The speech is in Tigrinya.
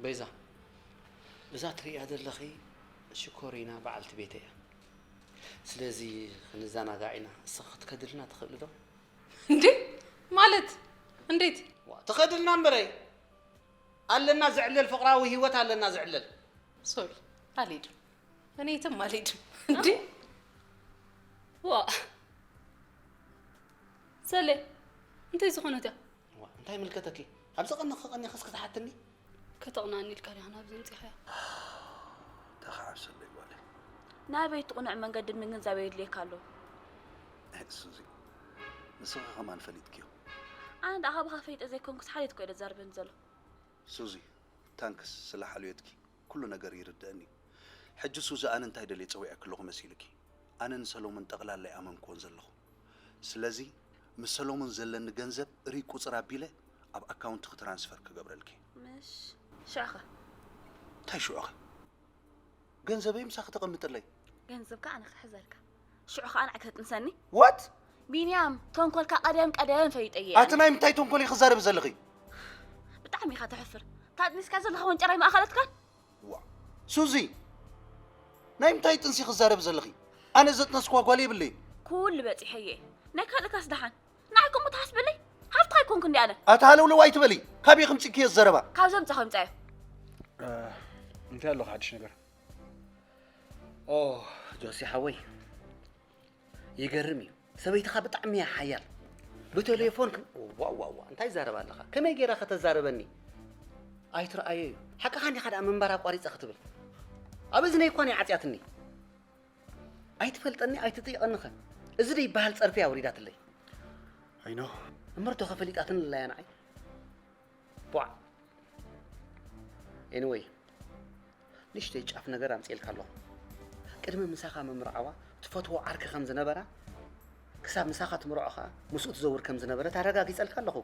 ቤዛ፣ እዛ ትርእያ ዘለኺ ሽኮሪና በዓልቲ ቤተይ እያ። ስለዚ ክንዘናጋዕ ኢና። እስኺ ክትከድልና ትኽእሊ ዶ? እንዴ? ማለት እንዴት? ዋ፣ ትኸድልና እምበረይ። ኣለና ዝዕለል ፍቕራዊ ህይወት ኣለና ዝዕለል። ሶሪ፣ አልሄድም። እኔ የትም አልሄድም። እንዴ? ዋ፣ ሰሌ፣ እንታይ ዝኾነት እያ? ዋ፣ እንታይ ምልከተኪ? ኣብዚ ቀንኺ ቀኒኺስ ክትሓትኒ? ከተቕናኒ ኢልካ ዲኻ ናብዚ ኣምጺኻያ? ተኻዓብሰለይ ጓለይ። ናበይ እቲ ቅኑዕ መንገዲ ምግንዛብ የድልየካ ኣሎ። እህ፣ ሱዚ፣ ንስኺ ከማን ፈሊጥክዮ። ኣነ ደኣ ካባኻ ፈሊጠ ዘይኮንኩስ ሓልየት እኮ እየ ዘዛርበኒ ዘሎ። ሱዚ፣ ታንክስ ስለ ሓልዮትኪ። ኩሉ ነገር ይርድአኒ እዩ። ሕጂ ሱዚ፣ ኣነ እንታይ ደልየ ጸዊዐኪ ኣለኹ መሲልኪ? ኣነ ንሰሎሞን ጠቕላላ ኣይኣመንክዎን ዘለኹ። ስለዚ ምስ ሰሎሞን ዘለኒ ገንዘብ ርኢ ቁጽር ኣቢለ ኣብ ኣካውንትኺ ትራንስፈር ክገብረልኪ። ምሽ ሽዕኸ እንታይ ሽዑኸ? ገንዘበይ ምሳኺ ተቐምጥለይ። ገንዘብካ ኣነ ክሕዘልካ። ሽዑ ከኣ ንዓይ ከተጥንሰኒ። ዋት? ቢንያም፣ ተንኮልካ ቀደም ቀደም ፈሊጠ እየ ኣቲ ኣነ። ናይ ምንታይ ተንኮል ኢኺ ክዛረቢ ዘለኺ? ብጣዕሚ ኢኻ ተሕፍር። ታጥኒስካ ዘለኻ ወንጨራይ ማእኸለትካን? ዋ፣ ሱዚ፣ ናይ ምንታይ ጥንሲ ክዛረቢ ዘለኺ? ኣነ ዘጥነስኳ ጓል የብለይን። ኩሉ በጺሐ እየ። ናይ ካልእካስ ደሓን። ንዓይ ከምኡ ትሓስበለይ? ሃፍትኻ ኣይኮንኩ እንዲ ኣነ። ኣቲ ሃለውለው ኣይትበሊ። ካበይ ክምጽእክዮ ዘረባ? ካብ ዘምጻኹ ይምጻዮ። እንታይ ኣለኹ ሓድሽ ነገር? ኦ፣ ጆሲ ሓወይ፣ ይገርም እዩ። ሰበይትኻ ብጣዕሚ እያ ሓያል። ብቴሌፎን ክም-፣ ዋው፣ ዋው፣ ዋው፣ እንታይ ዛረብ ኣለኻ? ከመይ ገይራ ከተዛርበኒ? ኣይትረኣዮ እዩ። ሓቅኻ እንዲኻ ደኣ ምንባር ኣቋሪጸ ክትብል። ኣብ እዝነይ እኳ ናይ ዓጽያትኒ። ኣይትፈልጠኒ፣ ኣይትጥይቐኒኸ። እዚ ዶ ይበሃል ጸርፊ ኣውሪዳትለይ? ኣይኖ። እምርቶ ከፈሊጣትኒ ኣላ እያ ንዓይ። ቧዕ። ኤኒወይ፣ ንእሽተይ ጫፍ ነገር ኣምጽኤልካ ኣለኹ። ቅድሚ ምሳኻ ምምርዓዋ ትፈትዎ ዓርኪ ከም ዝነበራ፣ ክሳብ ምሳኻ ትምርዖ ኸኣ ምስኡ ትዘውር ከም ዝነበረት ኣረጋጊጸልካ ኣለኹ።